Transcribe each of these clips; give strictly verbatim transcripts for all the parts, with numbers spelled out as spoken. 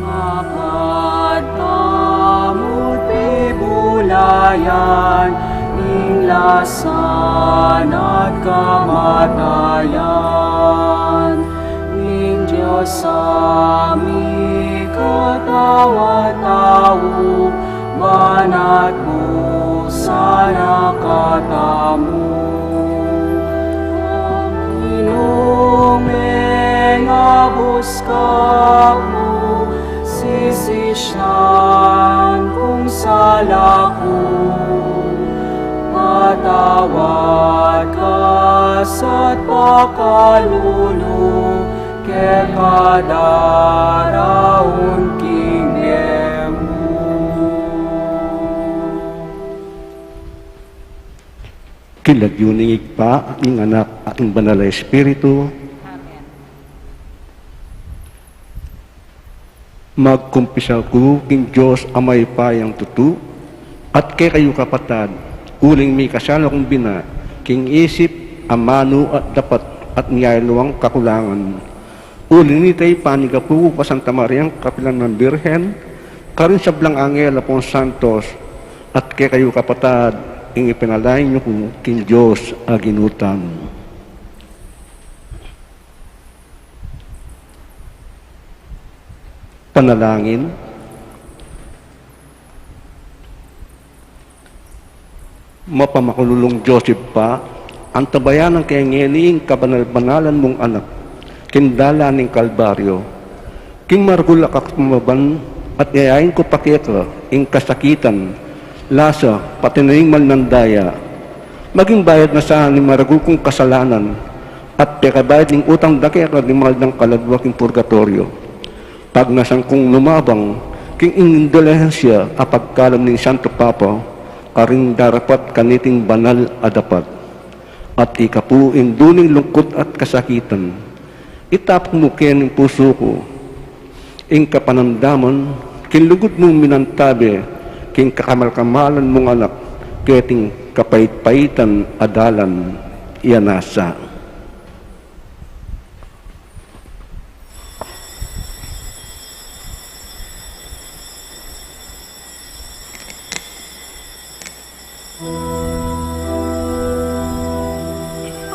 Mapat tamut pibulayan ing lasan at kamatayan. Ing Dios a mikatawa tau, banat mu sana katamu. Nung mengabus ka pu, sisisyan kung sala ku, patawad ka sa pakalulu, keka daraun king bie mu. King lagyu ning Ibpa, at ning Anak, at ning Banal a Espiritu. Amen. Magkumpisal ku king Dios a mayupayang tutu, at kekayu kapatad, uling mikasala kung bina, king isip, amanu at dapat, at ning aluang kakulangan. Uli nita, panigapu ku ka Santa Mariang kapilan man Birhen, karing sablang anghel ampong santos, at kekayu kapatad, ing ipinalangin yu ku king Dios a Ginu tamu. Panalangin. Mapamakalulung Dios Ibpa, antabayanan ke ngeni ing kabanal-banalan mung Anak king dalan ning Kalbaryo. King maragul a kakumaban at yayain ku pa keka ing kasakitan, lasa, pati na ing mal nang daya. Maging bayad na sa ning maragul kung kasalanan at pekabayad ning utang da keka ning mal nang kaladua king purgatoryo. Pagnasan kung lumabang king indulhensya a pagkalam ning Santo Papa, karing darapat kaniting banal a dapat. At ikapu ing duning lungkut at kasakitan. Itapuk mu keni ing pusu ku, ing kapanamdaman king lugud mung minantabe king kakamal-kamalan mung Anak, keting kapait-paitan a dalan. Iya na sa.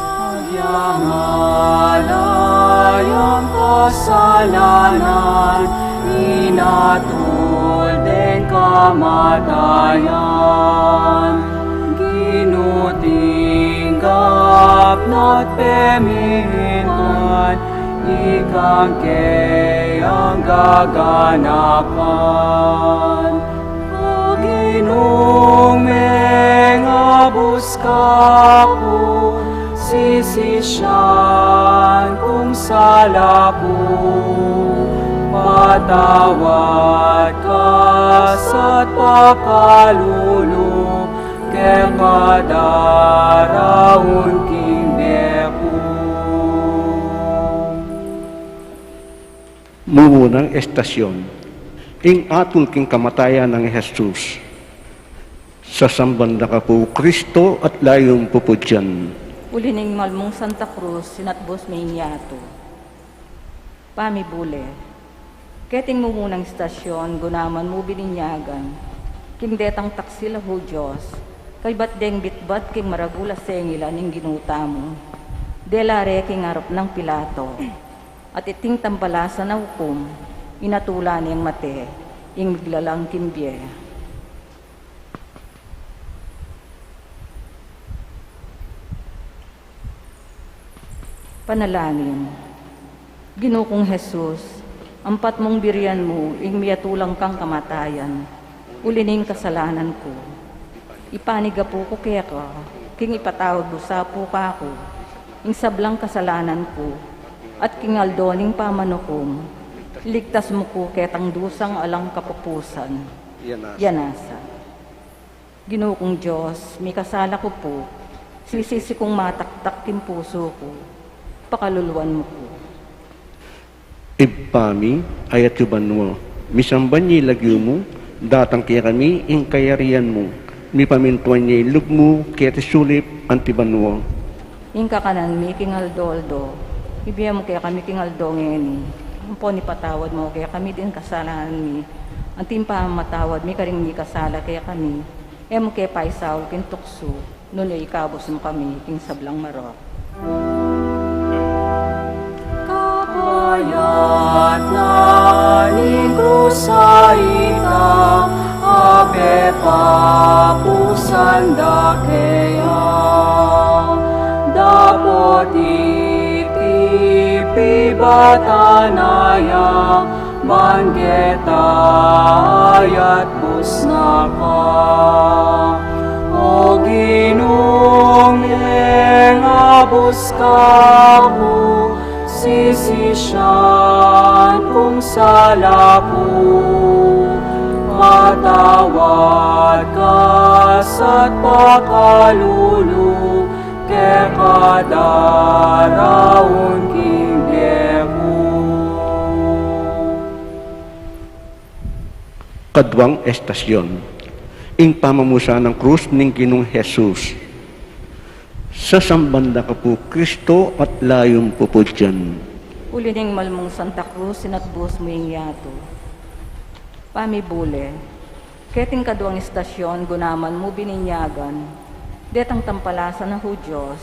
Agyang ala yang kasalanan, inatul deng kamatayan. Ginu, tinggap na't pemintang ikang keyang gaganakan. O Ginu, mengabus ka pu, Sisisian kung sala ku, patawad ka sa pakalulu, keng kadaraun king bie ku. Mumunang estasyon. Ing atul king kamatayan nang Jesus. Sasamban da ka pu, Kristo, at layum pupudyan. Uli ning malmung Santa Cruz, sinatbus me ing yatu. Pamibule. Keting mumunang estasyon, gunaman mu bininyagan king detang taksil a hudyos, kaybat deng bitbat king maragul a sengilan ing Ginu tamu. Dela re king arap nang Pilato, at iting tampalasan a ukum, inatula neng mate ing miglalang king bie. Panalangin. Ginu kung Jesus, ampat mung birian mu ing miatulang kang kamatayan, uli ning kasalanan ku. Ipanigapu ku keka, king ipatawad mu sa pu kaku ing sablang kasalanan ku, at king aldo ning pamanukum, iligtas mu ku ketang dusang alang kapupusan. Yanasa. Ginu kung Dios, mikasala ku pu, sisisi kung mataktak king pusu ku, pakaluluan mu ku. Ibpa mi, atsu ka banua, misamban ya ing lagyu mu, datang kekami ing kayarian mu, mipamintuan ya ing lub mu keti sulip anti banua. Ing kakanan mi king aldo-aldo, ibie mu kekami king aldo ngeni. Ampon ipatawad mu kekami ding kasalanan mi, anti ing pamamatawad mi karing mikasala kekami. E mu ke paisaul king tuksu, nune ikabus mu kami king sablang marok. Kabayat na ning krus a ita, a pepapusan da keya. Dapot iti pibatan na ya, ban keta ayat bus na ka. O Ginu, mengabus ka pu, sisisian kung sala ku, patawad ka sa pakalulu, kekadaraun king bie ku. Kaduang estasyon, ing pamamusan nang krus ning Ginung Jesus. Sasamban da ka pu Kristo at layum pupudyan. Uli ning malmung Santa Cruz, sinatbus mu ing yatu. Pamibule. Keting kaduang estasyon, gunaman mu bininyagan detang tampalasan a Hudyos,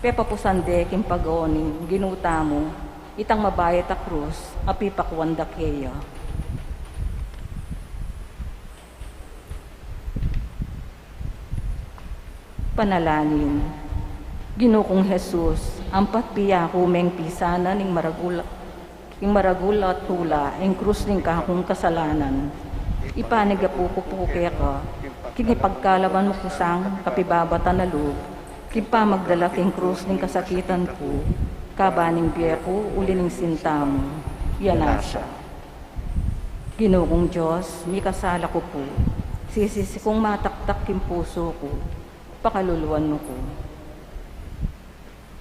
pepapusan de king pagawan ning Ginu tamu itang mabayat a krus a pipakuan da keya. Panalangin. Ginu kung Jesus, ampat piyaku meng pisanan ing maragul, ing maragul a tula, ing krus ning kakung kasalanan. Ipanigapu ku pu keka, king ipagkalaban mu ku sang kapibabatan a lub, king pamagdala king krus ning kasakitan ku, kaban ning bie ku uli ning sinta mu. Yanasa. Ginu kung Dios, mikasala ku pu, sisisi kung mataktak king pusu ku, pakaluluan mu ku.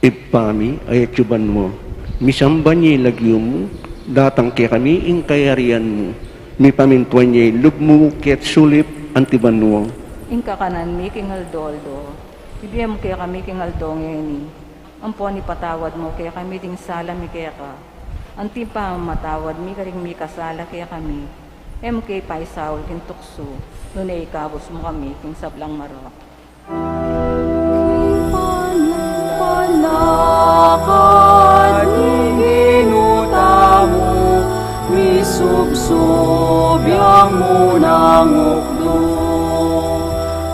Ibpa mi, atsu ka banua, misamban ya ing lagyu mu, datang kekami ing kayarian mu, mipamintuan ya ing lub mu keti sulip anti banua. Ing kakanan mi king aldo-aldo, ibie mu kekami king aldo ngeni, ampon ipatawad mu kekami ding sala mi keka, anti ing pamamatawad mi karing mikasala kekami. E mu ke paisaul king tuksu, nune ikabus mu kami king sablang marok. King panakad ning Ginu tamu, misubsub yang munang ukdu.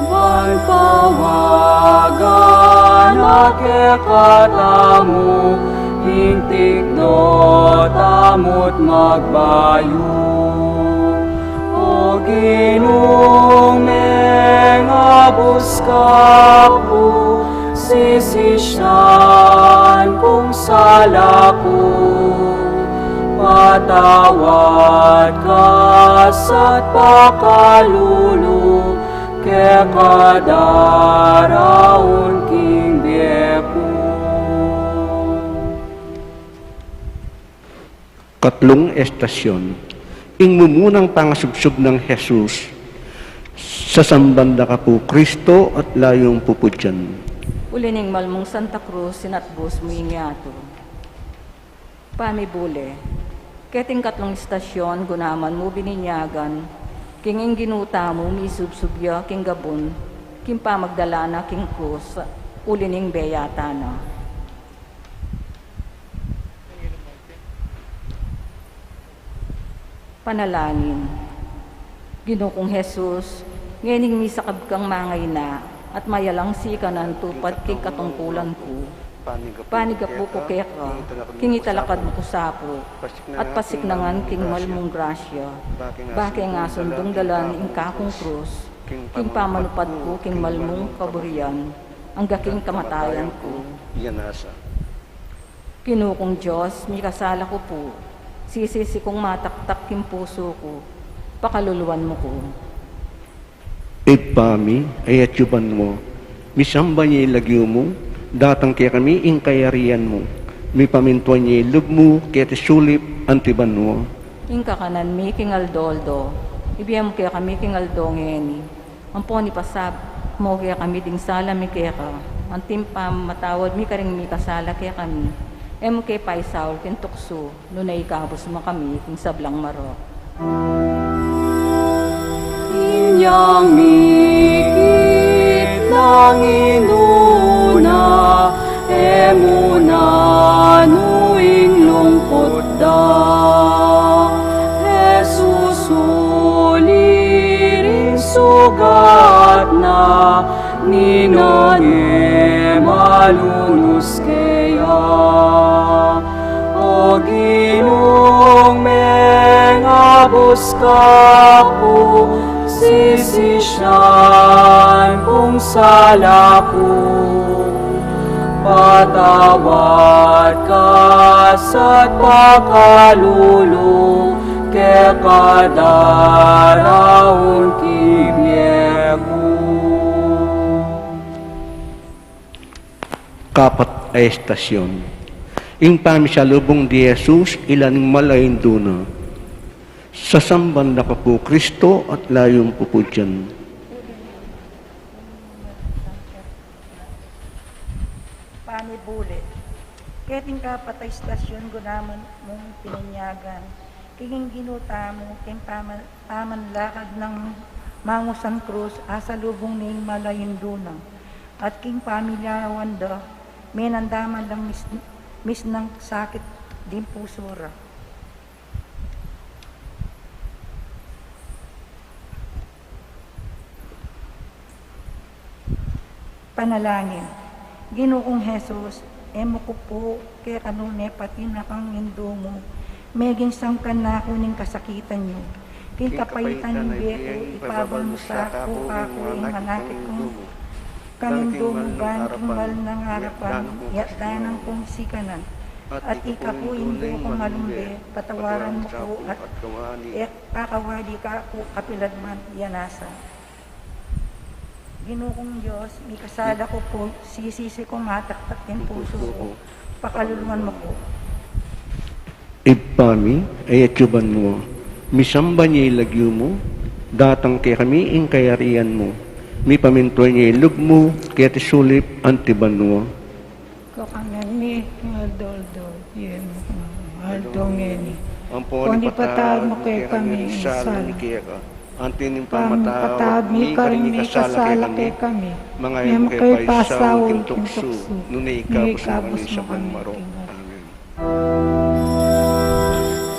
Ban pawagan na kekatamu ing tikdo tamu't magbayu. O Ginu, mengabus ka pu, Sisisian kung sala ku, patawad ka sa pakalulu, keka daraun king bie ku. Katlung estasyon. Ing mumunang pangasubsub nang Jesus. Sasamban da ka pu, Kristo, at layung pupudyan. Uli ning malmung Santa Cruz, sinatbus mu ing yatu. Pamibule. Keting katlung estasyon, gunaman mu bininyagan, king ing Ginu tamu misubsub ya king gabun, king pamagdala na king krus, uli ning beyatan na. Panalangin. Ginu kung Jesus, ngening misakab kang mangaina, at mayalang sikanan tupad king katungkulan ku. Panigapu ku keka, king italakad mu ku sapu, at pasiknangan king malmung grasya, ba keng asundung dalan ing kakung krus, king pamanupad ku king malmung kaburian, angga king kamatayan ku. Ginu kung Dios, mikasala ku pu, sisisi kung mataktak king pusu ku, pakaluluan mu ku. Ibpa mi, a atiu banua, misamban ya ing lagyu mu, datang kekami ing kayarian mu, mipamintuan ya ing lub mu keti sulip anti banua. Ing kakanan mi king aldo-aldo, ibie mu kekami king aldo ngeni, ampon ipasab mu kekami ding sala mi keka, anti ing pamamatawad mi karing mikasala kekami, e mu ke paisaul king tuksu, nune ikabus mu kami king sablang marok. Inyang mikit nang inuna, e mu na nuing lungkut da. Jesus, uli ring sugat na, ninu ne malunus keya? O Ginung mengabus ka pu, sisisian kung sala ku. Patawad ka sa pakalulu, keka daraun king bie ku. Kapat a estasyon. Ing pamisalubung di Jesus, ila ning malaindu na. Sasamban da ka pu, Kristo, at layung pupudyan. Pamibule. Keting kapat a estasyon, gunaman mung pininyagan, king ing Ginu tamu, king pama-, pamanlakad nang mangusan krus, asalubung ning malaindu na, at king pamilawan da, menandaman dang mis-, misnang sakit ding pusu ra. Panalangin. Ginu kung Jesus, e mu ku pu kekanu ne pati na kang indu mu, meging sangkan na ku ning kasakitan yu. King kapaitan ning bie ku, ipabal mu sa ku, aku ing manakit kung kang indu mu ban king mal nang arapan, yatdan nang kung sikanan. At ika pu ing indu kung malumbe, patawaran mu ku at e kakawadi ka ku kapilan man. Iya nasa. Ginu kung Dios, mikasala ku pu, sisisi kung mataktak ing pusu ku, pakaluluan mu ku. Ibpa mi, a atsu banua, misamban ya ing lagyu mu, datang kekami ing kayarian mu, mipamintuan ya ing lub mu keti sulip anti banua. Kakanan mi king aldo-aldo, ibie mu kekami king aldo ngeni. Ampon ipatawad mu kekami ing sala mi keka, anti ning pamapatawad mi karing mikasala kekami. E mu ke paisaul king tuksu, nune ikabus mu kami king sablang marok. Amen.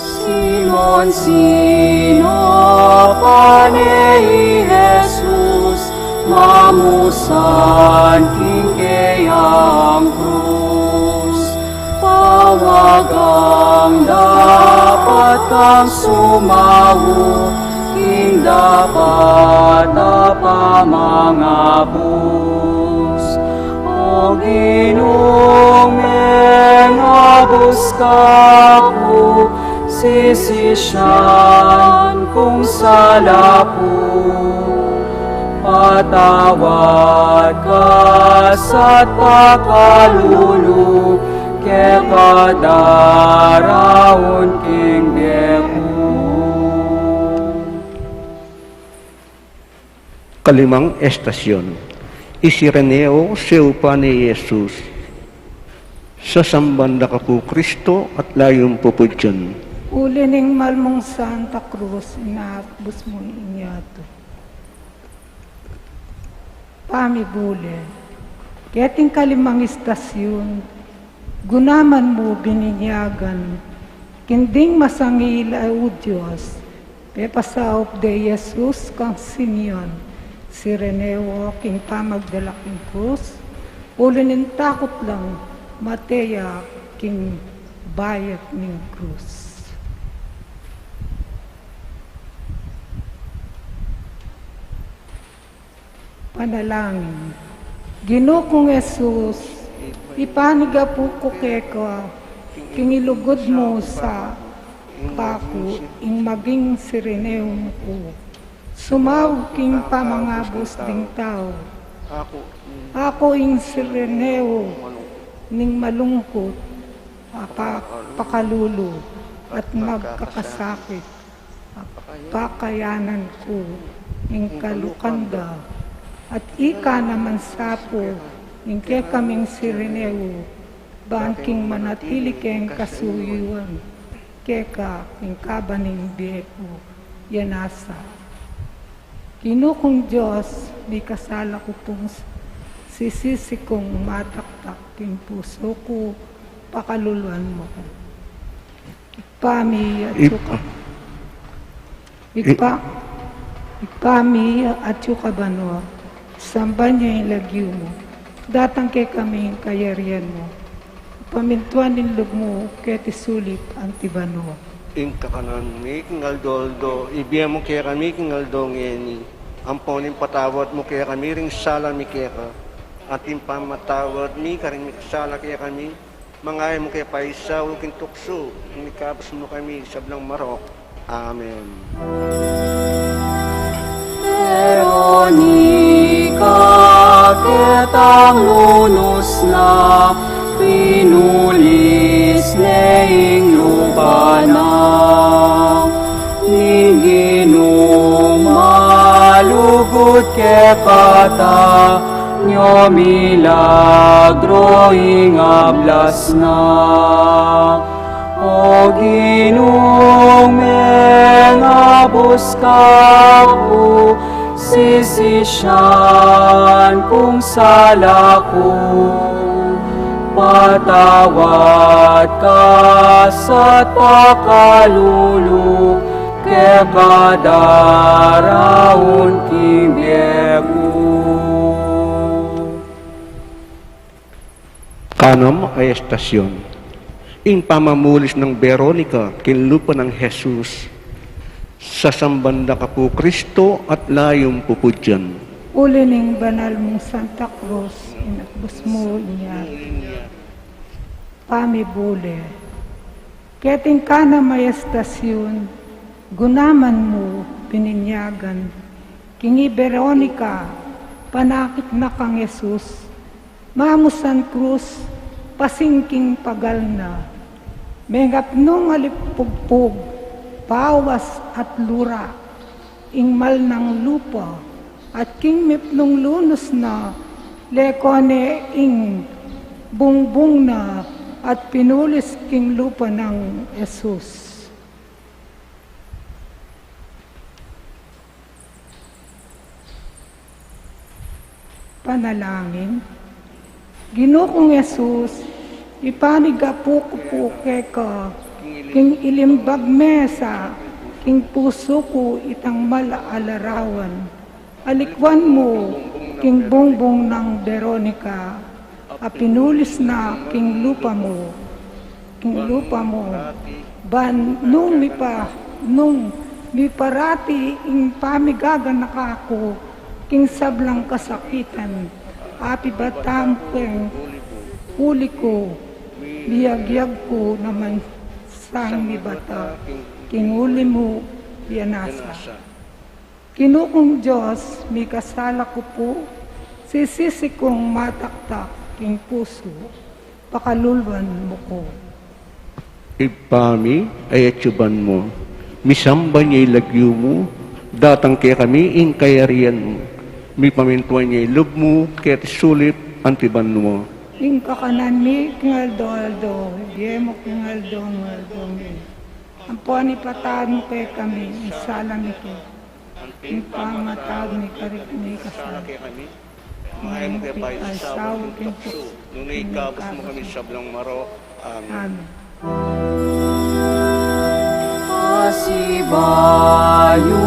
Simon, sinapan ne i Jesus, mamusan king keyang krus. Pawagang dapat kang sumau, king dapat a pamangabus. O O Ginung mengabus ka ku, sisisian kung sala ku. Patawad ka sa pakalulu, keka daraun king bie ku. Kalimang estasyon. I Sireneo seupan i Jesus. Sasamban da ka pu Kristo at layum pu pudyan. Uli ning mal mung Santa Cruz, inabus mu ing yatu. Pamibule. Keting kalimang estasyun, gunaman mu bininyagan king ding masangil a Hudyos, pepasaup de Jesus kang Simeon, Sireneo, king pamagdala king krus, uli ning takut lang, mate ya king bayat ning krus. Panalangin. Ginu kung Jesus, ipanigapu ku keka, king ilugud mu sa kaku ing maging Sireneo ku. Sumau king pamangabus ding tau. Aku ing Sireneo ning malungkut, apa, pakalulu, at magkakasakit. Pakayanan ku ing kalukan da, at ika naman sapu ing kekaming Sireneo, ban king manatili keng kasuyuan keka king kaban ning bie ku. Yanasa. Ginu kung Dios, mikasala ku pung sisisi kung mataktak king pusu ku, pakaluluan mu ku. Ibpa mi, atsu ka. Ibpa, Ibpa mi, atsu ka banua, samban ya ing lagyu mu, datang kekami ing kayarian mu, pamintuan ing lub mu keti sulip anti banua. Ing kakanan mi king aldo-aldo ibie mu kekami king aldo ngeni, ampon ipatawad mu kekami ring sala mi keka, anti ing pamamatawad mi karing mikasala kekami, manga e mu ke paisaul king tuksu, nune ikabus mu kami king sablang marok. Amen. Veronica, ketang lunus na, pinulis ne ing lupa na. Ning Ginung malugud kekata, nyo milagro ing ablas na. O Ginung mengabus ka ku, sisisian kung sala ku. Patawad ka sa pakalulu, keka daraun king bie ku. Kanam a estasyun. Ing pamamulis nang Veronica king lupa nang Jesus. Sasamban da ka pu Kristo at layum pu pudyan. Uli ning banal mung Santa Cruz, inakbus mu inya. Pamibule. Keting kanam a estasyun, gunaman mu bininyagan king i Veronica, panakit na kang Jesus, mamusan krus, pasing king pagal na, mengapnung alipugpug, pawas at lura, ing mal nang lupa, at king mipnung lunus na, lekwan ne ing bungbung na, at pinulis king lupa nang Jesus. Panalangin. Ginu kung Jesus, ipanigapu ku pu keka, king ilimbag me sa king pusu ku itang mal a larawan. Alikwan mu king bungbung nang Veronica, a pinulis na king lupa mu, king lupa mu, ban nung mipa, nung miparati ing pamigaganaka ku king sablang kasakitan, Apibat tamu keng uli ku, biagyag ku naman sang mibata king uli mu, bianasa. Ginu kung Dios, mikasala ku pu, sisisi kung mataktak king pusu, pakaluluan mu ku. Ibpa mi, a atsu banua, misamban ya ing lagyu mu, datang kekami ing kayarian mu, mipamintuan ya ing lub mu keti sulip anti banua. Ing kakanan mi king aldo-aldo, ibie mu king aldo-aldo ngeni. Ampon ipatawad mu kekami ing sala mi keka, ing pamamatawad mi karing mikasala kekami. Manga e mu ke paisaul king tuksu, nune ikabus mu kami king sablang marok. Amen. Pasibayu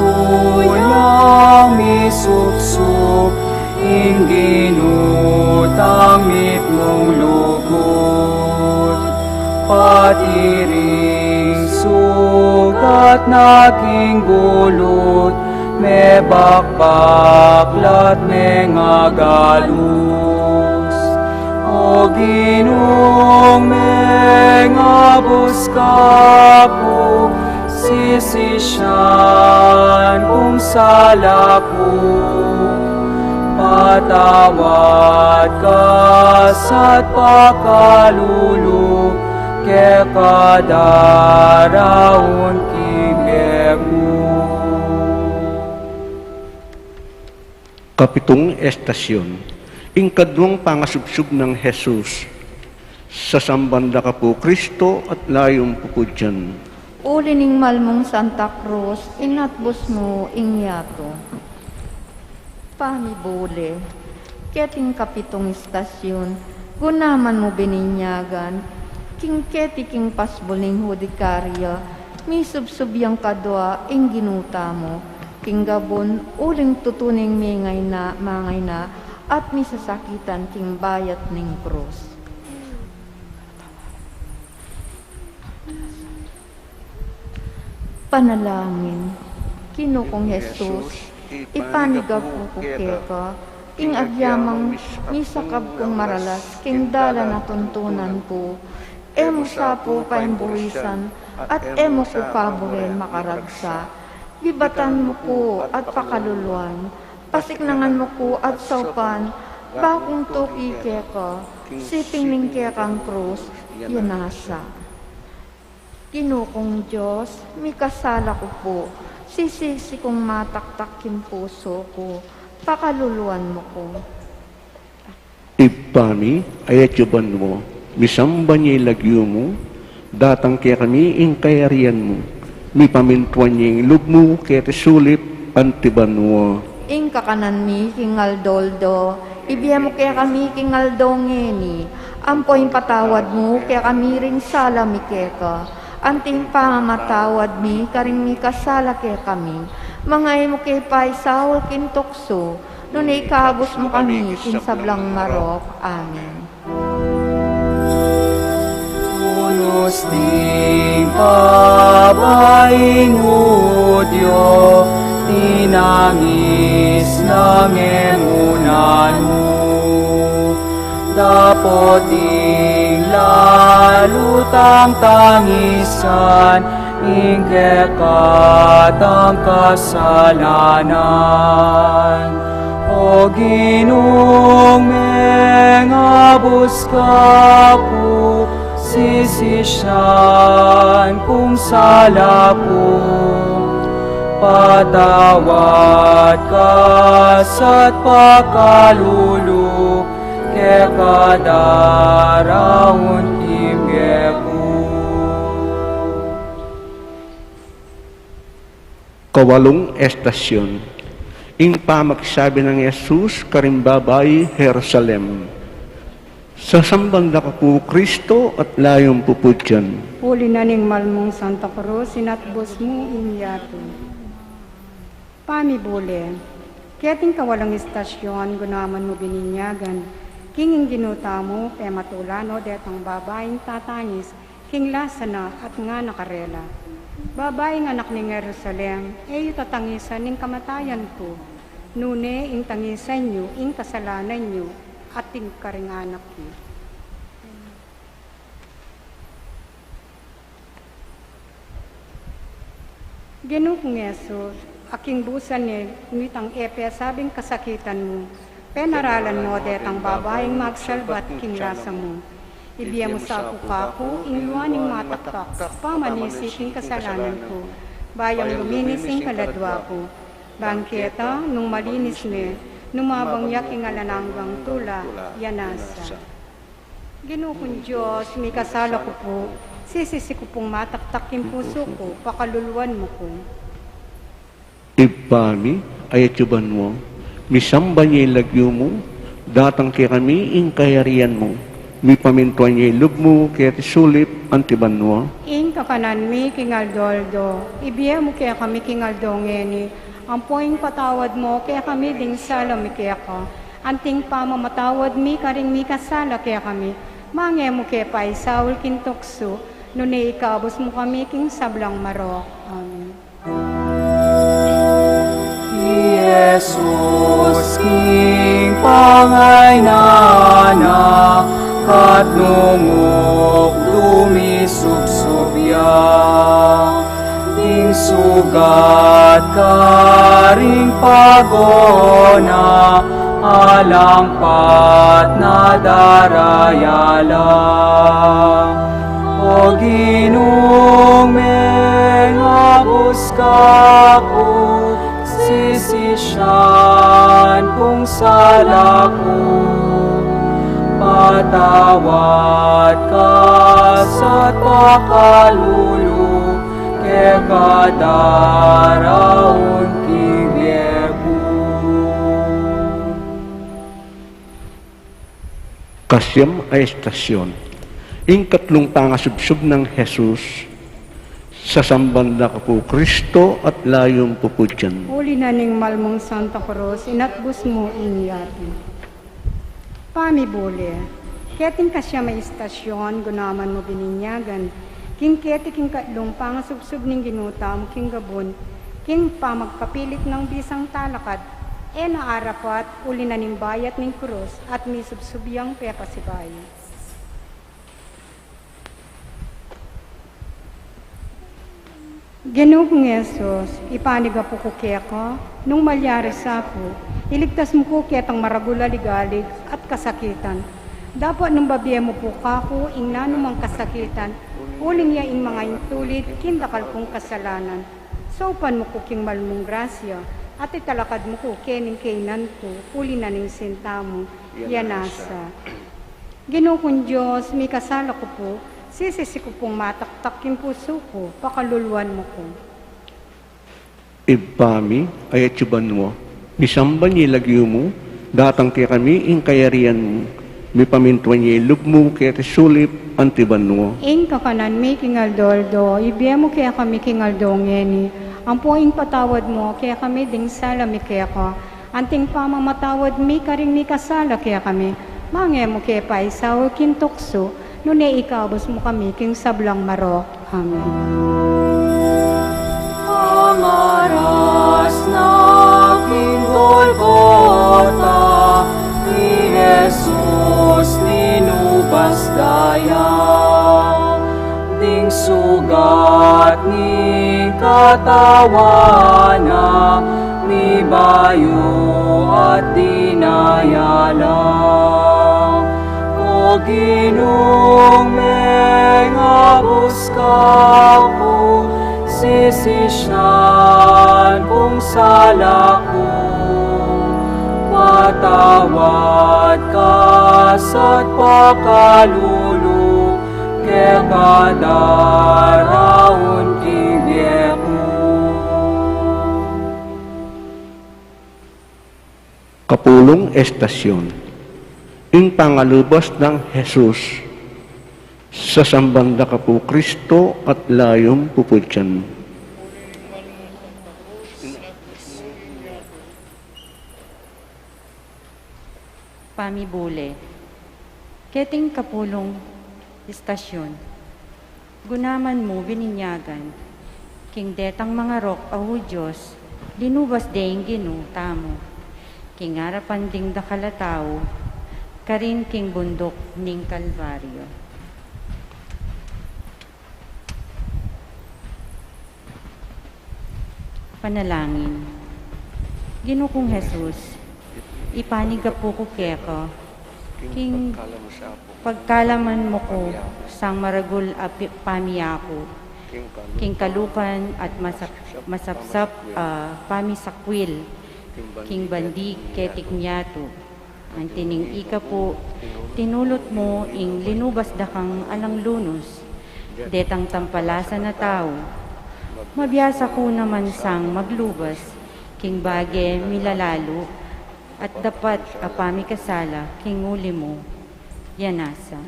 yang misupsup ing Ginu tang mitmung lugud, pati ring sugat na king gulut, mebakbak la't mengagalus. O Ginung mengabus ka pu, sisisian kung sala ku, patawad ka sa't pakalulu, keka daraun king bie ku. Kapitung estasyun, ing kaduang pangasubsub nang Jesus. Sasamban da ka pu, Kristo, at layum pupudyan. Uli ning mal mung Santa Cruz, inatbus mu ing yatu. Pamibule, keting kapitung estasyun, gunaman mu bininyagan, king keti king pasbul ning hudikarya, misubsub yang kadua ing Ginu tamu, king gabun uling tutu ning mingaina, mangaina, at misasakitan king bayat ning krus. Panalangin. Ginu kung Jesus, ipanigapu ku keka ing agyamang misakab kung maralas king dalan a tuntunan ku. E mu sa pu paimbuisan at e mu ku kaburen makaragsa. Bibatan mu ku at pakaluluan, pasiknangan mu ku at saupan, bakung tuki keka, siping ning kekang krus, yanasa. Ginu kung Dios, mikasala ku pu, sisisi kung mataktak king pusu ku, pakaluluan mu ku. Ibpa mi, a atsu ka banua, misamban ya ing lagyu mu, datang kekami ing kayarian mu, mipamintuan ya ing lub mu keti sulip anti banua. Ing kakanan mi king aldo-aldo, ibie mu kekami king aldo ngeni, ampo ipatawad mu kekami ring sala mi keka, anti ing pamamatawad mi karing mikasala kekami. Manga e mu ke paisaul king tuksu, nune ikabus mu kami king sablang marok. Amen. Tunus ding babaing Hudyo, tinangis nang e mu nanu. Dapot ing lalu tang tangisan, ing kekatang kasalanan. O Ginung mengabus ka pu, sisisian kung sala ku, patawad ka sa't pakalulu, keka daraun ing bie ku. Kawalung estasyun. Ing pamagsabi nang Jesus karing babai Jerusalem. Sasamban da ka pu Kristo at layum pupudyan. Uli na ning mal mung Santa Cruz, inatbus mu ing yatu. Pamibule. Keting kawalung estasyun, gunaman mu bininyagan, king ing Ginu tamu, pematula no detang babaing tatangis, king lasa na at ngana karela, Babaing anak ning Jerusalem, e yu tatangisan ing kamatayan ku, nune ing tangisan yu ing kasalanan yu. at ding karing anak mi. Ginu kung Jesus, a king busan ne nitang e pesabing kasakitan mu, penaralan mu detang babaing magsalbat king lasa mu. Ibie mu sa ku kaku ing lua ning mataktak, pamanisi king kasalanan ku, bayang luminis ing kaladua ku. Bang keta, nung malinis ne, numabang ya king alang anggang tula, ya nasa. Ginu kung Dios, mikasala ku pu, sisisi ku pung mataktak king pusu ku, pakaluluan mu ku. Ibpa mi, a atsu ka banua, misamban ya ing lagyu mu, datang kekami ing kayarian mu, mipamintuan ya ing lub mu keti sulip anti banua. Ing kakanan mi king aldo-aldo, ibie mu kekami king aldo ngeni, ampo ing patawad mu kekami ding sala mi keka, anti ing pamamatawad mi karing mikasala kekami, manga e mu ke paisaul king tuksu, nune ikabus mu kami king sablang marok. Amen. I Jesus king pangaynan na, katnunguk dumisubsub ya, ding sugat karing pagona, alang pat na daraya la. O Ginu, mengabus ka pu, sisisian kung sala ku, patawad ka sa pakalulu, keka daraun king bie ku. Kasiam a estasion. Ing katlung pangasubsub nang Jesus, sasamban da ka pu Kristo at layum pupudyan. Uli na ning malmung Santa Cruz, inatbus mu ing yatu. Pamibule, keting kasiam a estasion, gunaman mu bininyagan, king keti king katlung pangasubsub ning Ginu tamu king gabun, king pamagkapilit nang bisang talakad, e na arapat, uli na ning bayat ning krus, at misubsub yang pepasibayu. Ginu kung Jesus, ipanigapu ku keka, nung malyari sa ku, iligtas mu ku ketang maragul a ligalig at kasakitan. Dapot nung babie mu pu kaku ing nanumang kasakitan, uling ya ing mangaintulid king dakal kung kasalanan. Saupan mu ku king malmung grasya, at italakad mu ku kening kainan ku, uli na ning sinta mu, ya nasa. Ginu kung Dios, mikasala ku pu, sisisi ku pung mataktak king pusu ku, pakaluluan mu ku. Ibpa mi, a atsu ka banua, misamban ya ing lagyu mu, datang kekami ing kayarian mu, mipamintuan ya ing lub mu keti sulip anti banua. Ing kakanan mi king aldo-aldo, ibie mu kekami king aldo ngeni, ampo ing patawad mu kekami ding sala mi keka, anti ing pamamatawad mi karing mikasala kekami, manga e mu ke paisaul king tuksu, nune ikabus mu kami king sablang marok. Amen. Pangaras na king Golgota, i Jesus linubas da ya, ding sugat ning katawan na, mibayu at dinaya la. O Ginung mengabus ka pu, sisisian kung sala ku, patawad ka sa pakalulu, keka daraun king bie ku. Kapulung estasion. Ing pangalubas nang Jesus, sasamban da ka pu Kristo at layum pupudyan. Pamibule. Keting kapulung istasyon, gunaman mu bininyagan, king detang mangarok a Hudyos, linubas de ing Ginu tamu, king arapan ding dakal a tau, Karin king bunduk ning Kalbaryo. Panalangin. Ginu kung Jesus, ipanyawad ku keka, king pagkalaman mu ku sang maragul a pi-, pamiyaku, king kalukan at masap-, masapsap a pamisakwil, king bandig keti king yatu. Anti ning ika pu, tinulut mu ing linubas da kang alang lunus, detang tampalasan a tau. Mabiasa ku naman sang maglubas, king bage milalalu, at dapat a pamikasala king uli mu. Yanasa.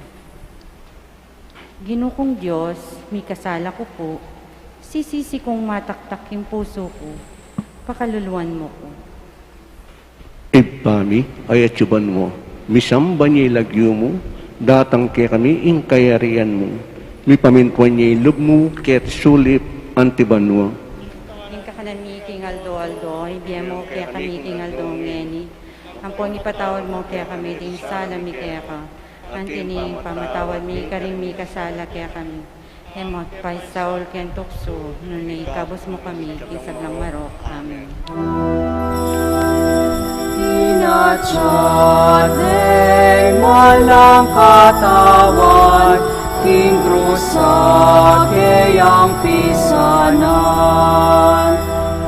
Ginu kung Dios, mikasala ku pu, sisisi kung mataktak king pusu ku, pakaluluan mu ku. Ibpa mi, atsu ka banua, misamban ya ing lagyu mu, datang kekami ing kayarian mu, mipamintuan ya ing lub mu keti sulip anti banua. Ing kakanan mi king aldo-aldo, ibie mu kekami king aldo ngeni. Ampon ipatawad mu kekami ding sala mi keka, anti ning pamatawad mi karing mikasala kekami. E mu paisaul king tuksu, nune ikabus mu kami king sablang marok. Amen. Inatsat ne mal nang Katawan king krus a keyang pisanan.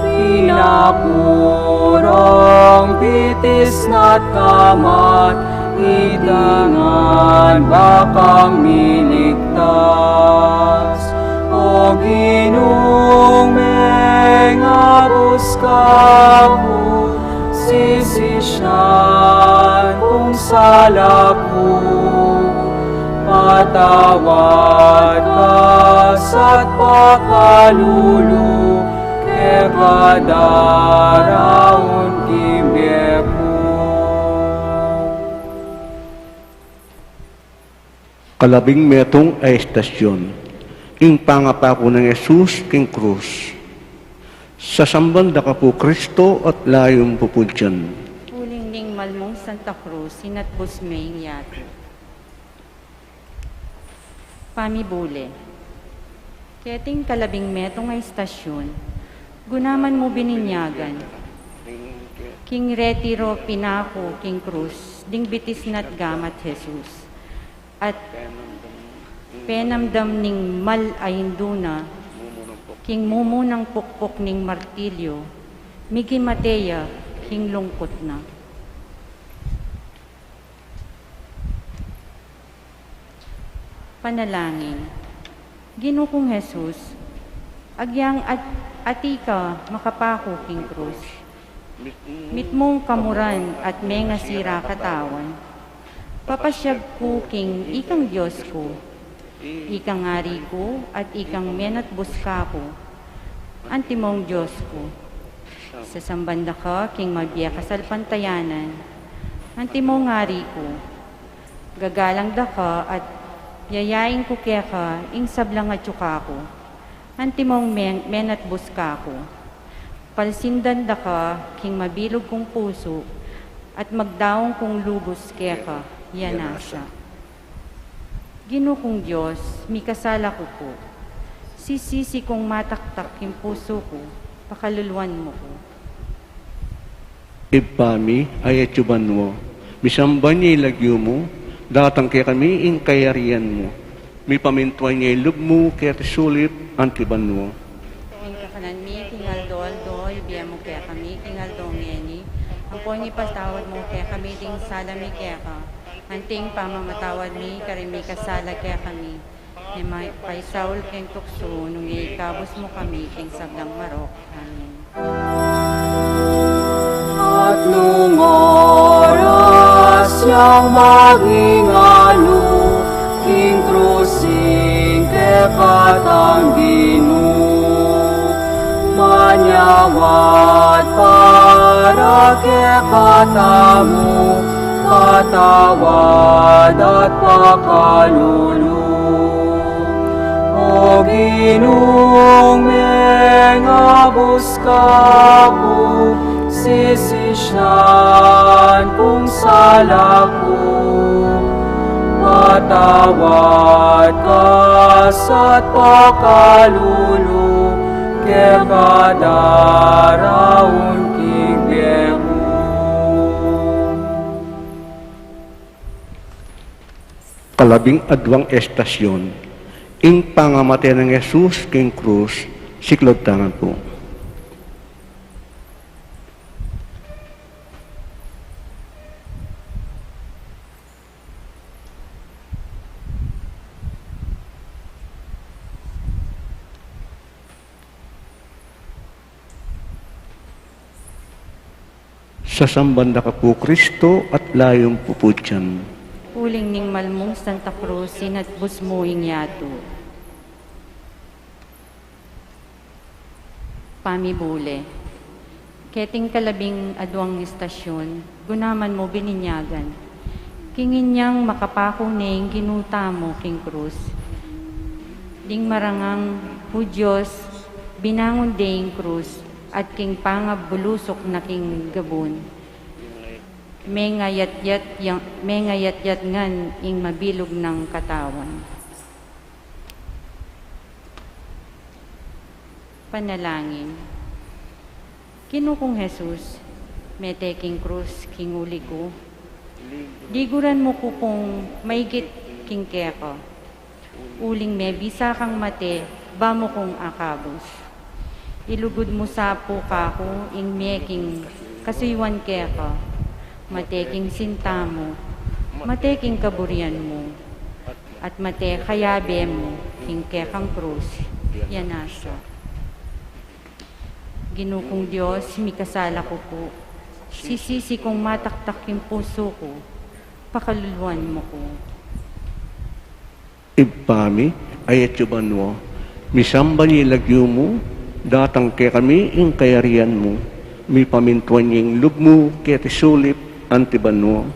Pinakurung, pitisnat, kamat, iti ngan ba kang miligtas. O Ginung mengabus kaku, sisisian kung sala ku, patawad ka sa pakalulu, keka daraun king bie ku. Kalabing metung a estasyon. Ing pangapaku nang Jesus king krus. Sasamban da ka pu Kristo at layun pupudyan. Uling ning mal mung Santa Cruz, inatbus me ing yatu. Pamibule. Keting kalabing metung a estasyon, gunaman mu bininyagan king retiro pinaku king krus ding bitis nat gamat Jesus. At penamdam ning mal a indu na king mumunang pukpuk ning martilyo, miging mate ya king lungkut na. Panalangin. Ginu kung Jesus, agyang at-, ati ka makapaku king krus, mitmung kamuran at mengasira katawan, papasyag ku king ikang Dios ku, ikang Ari ku at ikang menatbus kaku, antimong Dios ku. Sasamban da ka king mabie kasalpantayanan, antimong Ari ku. Gagalang da ka at yayain ku keka ing sablang atyu kaku, antimong men-, menatbus kaku. Palsindan da ka king mabilug kung pusu at magdaun kung lubus keka, yanasa. Ginu kung Dios, mikasala ku pu. Sisisi kung mataktak king pusu ku, pakaluluan mu ku. Ibpa mi, atsu ka banua, misamban ya ing lagyu mu, datang kekami ing kayarian mu, mipamintuan ya ing lub mu keti sulip anti banua. Ing kakanan mi king aldo-aldo, ibie mu kekami king aldo ngeni, ampon ipatawad mu kekami ding sala mi keka, anting pamamatawad mi karing mikasala kekami. E mu paisaul king tuksu, nune ikabus mu kami king sablang marok. Amen. At nung oras yang maging alu king krus ing kekatang Ginu, manyawad para kekatamu patawad at pakalulu. O Ginung mengabus kaku, sisisian kung sala ku, Patawad ka sa pakalulu, keka daraun king bie mu. Kalabing adwang estasyon, ing pangamate nang Jesus king krus. Siklaud tamu pu. Sasamban da ka pu, Kristo, at layum puputyan. Uling ning mal mung Santa Cruz, inatbus mu ing yatu. Pamibule. Keting kalabing adwang estasyon, gunaman mu bininyagan king inyang makapaku ne ing Ginu tamu king krus. Ding marangang Hudyos, binangun de ing krus, at king pangabulusuk na king gabun, mengayatyat yang, mengayatyat ngan ing mabilug nang katawan. Panalangin. Ginu kung Jesus, mete king krus king uli ku, liguran mu ku pung maigit king keka, uling mebisa kang mate ba mu kung akabus. Ilugud mu sa pu kaku ing mie king kasuyuan keka, mate king sinta mu, mate king kaburian mu, at mate kayabe mu king kekang krus. Yana sa. Ginu kung Dios, mikasala ku pu. Sisisi kung mataktak king pusu ku, pakaluluan mu ku. Ibpa mi, atsu ka banua, misamban ya ing lagyu mu, datang kekami ing kayarian mu, mipamintuan ya ing lub mu keti sulip anti banua. Ing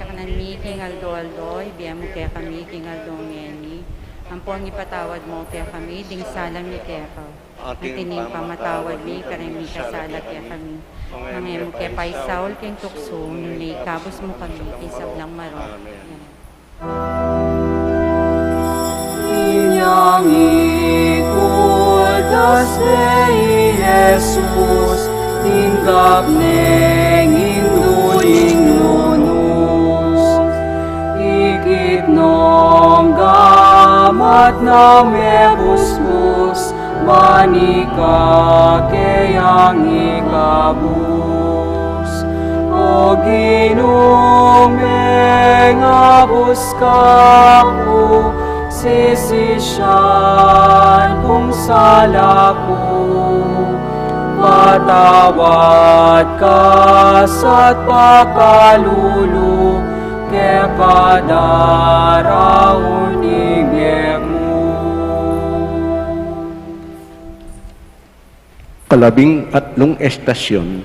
kakanan mi king aldo-aldo, ibie mu kekami king aldo ngeni. Ampon ipatawad mu kekami ding sala mi keka, anti ning pamatawad mi karing mikasala kekami. Manga e mu ke paisaul king tuksu, nune ikabus mu kami king sablang marok. Amen. Inyang ikuldas de i Jesus, tinggap neng indu ing lunus. Ikit nong gamat na mebusbus, manikake yang ikabus. O Ginu, mengabus ka pu, sisisian kung sala ku. Patawad ka sa pakalulu, keka daraun ing bie mu. Kalabing atlung estasyon,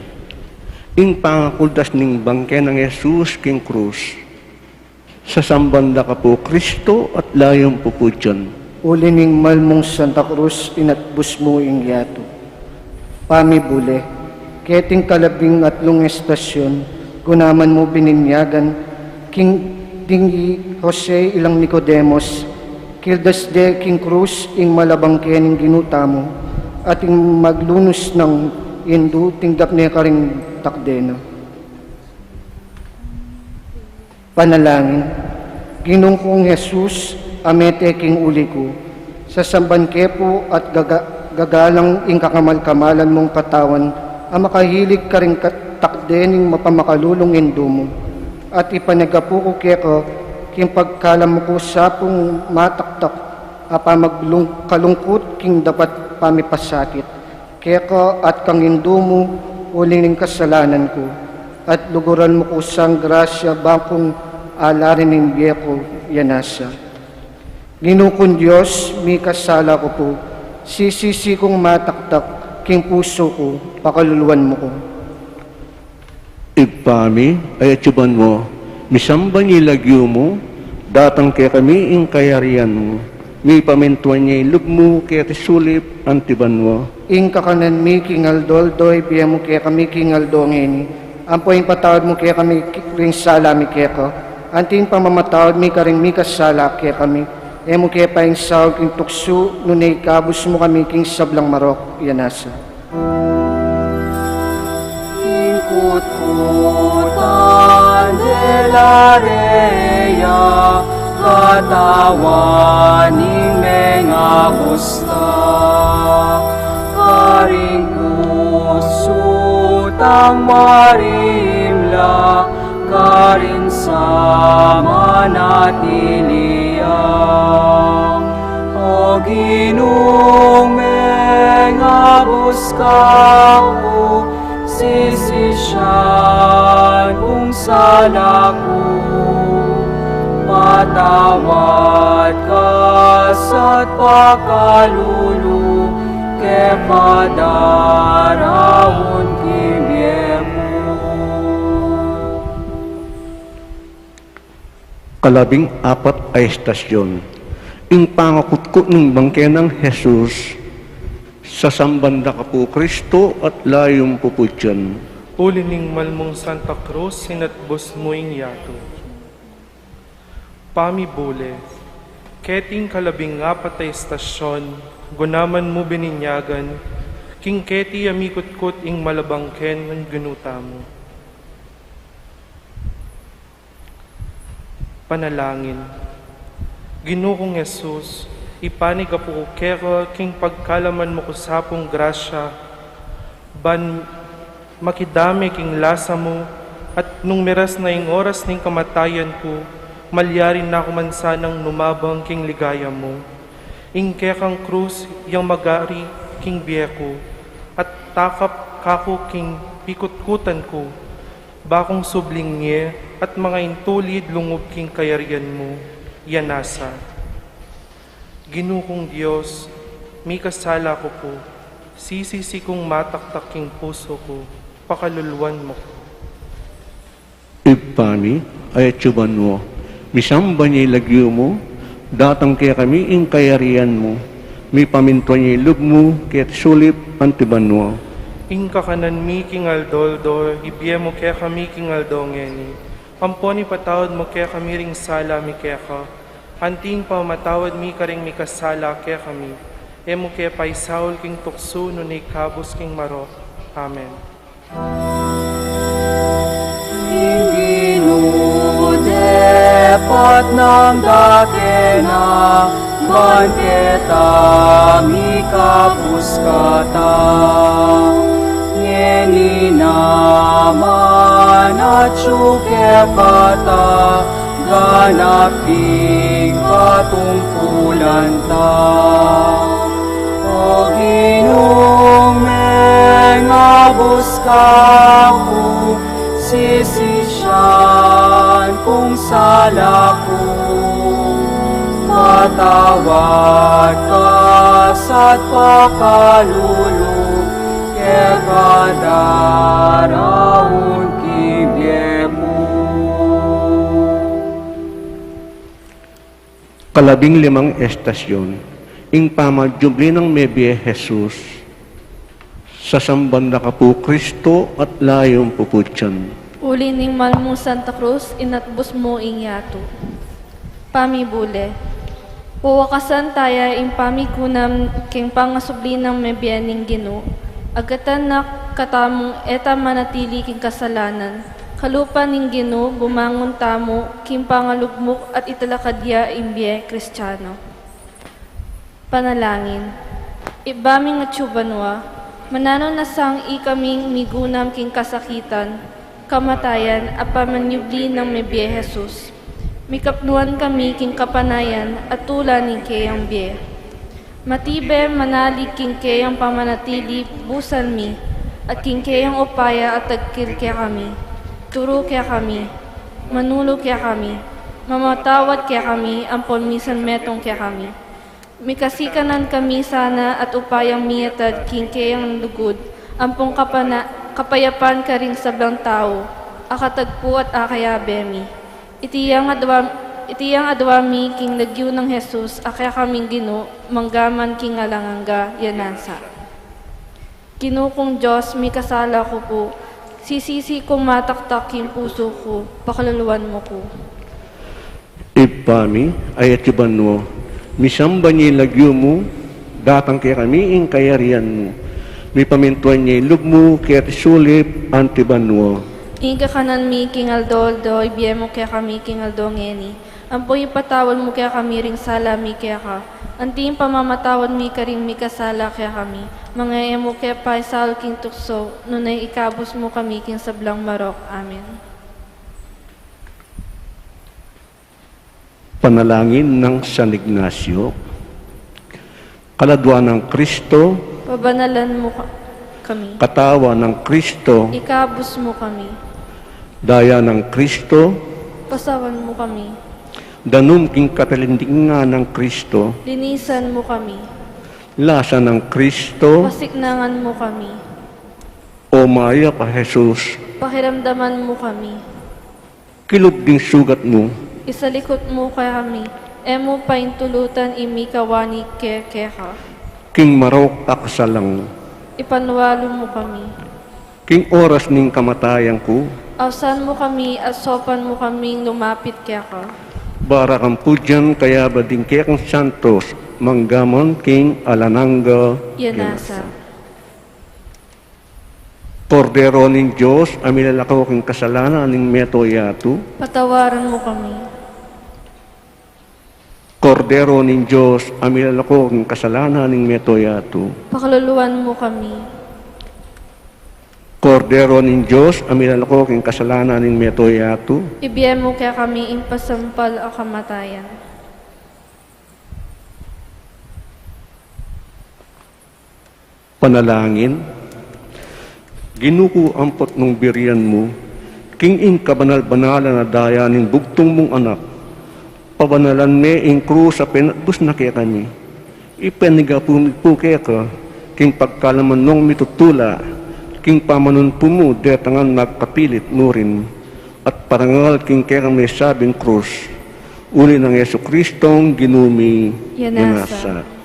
ing pangakuldas ning bangke nang Jesus king krus. Sasamban da ka pu, Kristo, at layum puputyan. Uli ning mal mung Santa Cruz, inatbus mu ing yatu. Pamibule. Keting kalabing atlung estasyon, gunaman mu bininyagan king ding i Jose ilang Nicodemus, kildas de king krus ing mal a bangke ning Ginu tamu, at ing maglunus nang indu tinggap ne karing takde na. Panalangin. Ginung kung Jesus, a mete king uli ku, sasamban ke pu at gaga-, gagalang ing kakamal-kamalan mung katawan a makahilig karing kat-, takde ning mapamakalulung indu mu, at ipanyawad ku keka king pagkalam ku sa pung mataktak a pamaglung-, kalungkut king dapat pamipasakit keka at kang indu mu, uling ning kasalanan ku, at luguran mu ku sang grasya bang kung alarin ing bie ku. Yana sa. Ginu kung Dios, mikasala ku pu, sisisi kung mataktak king pusu ku, pakaluluan mu ku. Ibpa mi, a atsu ka banua, misamban ya ing lagyu mu, datang kekami ing kayarian mu, mipamintuan ya ing lub mu keti sulip anti banua. Ing kakanan mi king aldo-aldo, ibie mu kekami king aldo ngeni, ampo ipatawad mu kekami ki-, ring sala mi keka, Anting pamamatawad mi karing mikasala kekami, e mu ke paisaul king tuksu, nune ikabus mu kami king sablang marok, ya nasa. King kutkutan de la rey ya, katawan ning mengabus ka, karing pusu tang marimla, karing samanatili ya. O Ginung mengabus kaku, sisisian kung sala ku, patawad ka sa pakalulu, ke padaraun king bie mu. Kalabing apat a estasyon. Ing pangakutkut ning bangke nang Jesus. Sasamban da ka pu Kristo at layum pupudyan. Uli ning malmung Santa Cruz, sinatbus mu ing yatu. Pamibule. Keting kalabing apat a estasyon, gunaman mu bininyagan king keti a mikutkut ing malabangke nang Ginu tamu. Panalangin. Ginu kung Jesus, ipanyawad ku keka king pagkalaman mu ku sa pung grasya, ban makidame king lasa mu, at nung miras na ing oras ning kamatayan ku, malyari na ku man sanang numabang king ligaya mu. Ing kekang krus yang magari king bie ku, at takap kaku king pikutkutan ku, bakung subling mie at mangintulid lungub king kayarian mu, ya nasa. Ginu kung Dios, mikasala ku pu, sisisi kung mataktak king pusu ku, pakaluluan mu ku. Ibpa mi, atsu ka banua, misamban ya ing lagyu mu, datang kekami ing kayarian mu, mipamintuan ya ing lub mu, keti sulip anti banua. Ing kakanan mi king aldo-aldo, ibie mu kekami king aldo ngeni, ampon ipatawad mu kekami ring sala mi keka, anti ing pamamatawad mi karing mikasala kekami, e mu ke paisaul king tuksu, nune ikabus king marok. Amen. Ing Ginu depat nang dake na, ban keta mikabus kata. Ngeni naman atsu kekata, ganap ing patungkulan ta. O Ginung mengabus kaku, sisisian kung sala ku, patawad ka sa pakalulu, keka daraun king bie mu. Kalabing limang estasyon. Ing pamajubli nang mebie Jesus. Sasamban da ka pu Kristo at layum puputyan. Uli ning malmung Santa Cruz, inatbus mu ing yatu. Pamibule. Wawakasan taya ing pamigunam king pangasubli nang mebie ning Ginu, agatan na katamung e ta manatili king kasalanan. Kalupa ning Ginu, bumangun tamu king pangalugmuk at italakad ya ing bie Kristiano. Panalangin. Ibpa ming atsu banua, mananu na sang ikaming migunam king kasakitan, kamatayan, at pamanyubli nang mebie Jesus. Mikapnuan kami king kapanayan at tula ning keyang bie. Matibe manalig king keyang pamanatili busan mi, at king keyang upaya atagkil kekami. Turu kekami, manulu kekami, mamatawad kekami ampon misan metung kekami. Mikasikanan kami sana at upayang miatad king keyang lugud ampong kapana-, kapayapan karing sablang tau, a katagpu at a kayabe mi. Iti yang adwa, iti yang adwa mi king lagyu nang Jesus, a kekaming Ginu, mangga man king alang angga, ya nasa. Ginu kung Dios, mikasala ku pu, sisisi kung mataktak king pusu ku, pakaluluan mu ku. Ibpa mi, a atsu ka banua, misamban ya ing lagyu mu, datang kekami ing kayarian mu, mipamintuan ya ing lub mu keti sulip anti banua. Ing kakanan mi king aldo-aldo ibie mu kekami king aldo ngeni, ampo ipatawad mu kekami ring sala mi keka, anti ing pamamatawad mi karing mikasala kekami, manga e mu ke paisaul king tuksu, nune ikabus mu kami king sablang marok. Amen. Panalangin nang San Ignacio. Kaladua nang Kristo, pabanalan mu ka-, kami. Katawan nang Kristo, ikabus mu kami. Daya nang Kristo, pasawan mu kami. Danum king katalindingan nang Kristo, linisan mu kami. Lasa nang Kristo, pasiknangan mu kami. O mayap a Jesus, pakiramdaman mu kami. Kilub ding sugat mu, isalikut mu kekami, e mu paintulutan ing mikawani ke keka. King marok a kasalang, ipanwalu mu kami. King oras ning kamatayan ku, ausan mu kami at saupan mu kaming lumapit keka. Bara kang pudyan kayaba ding kekang santos, manggaman king alang angga. Yanasa. Kordero ning Dios, a milalako king kasalanan ning mabilug a yatu, patawaran mu kami. Kordero ning Dios, a milalako king kasalanan ning mabilug a yatu, pakaluluan mu kami. Kordero ning Dios, a milalako king kasalanan ning mabilug a yatu, ibie mu kekami ing pasampal a kamatayan. Panalangin. Ginu ku, ampon nung burian mu king ing kabanal-banalan a daya ning bugtung mung Anak, pabanalan me ing krus a penatbus na kekami. Ipanyawad mi pu keka king pagkaluban nung mitutula king pamanumpu mu, detang magkapilit murin at parangal king kekang mesabing krus. Uli nang Jesucristong Ginu mi. Yanasa. Yanasa.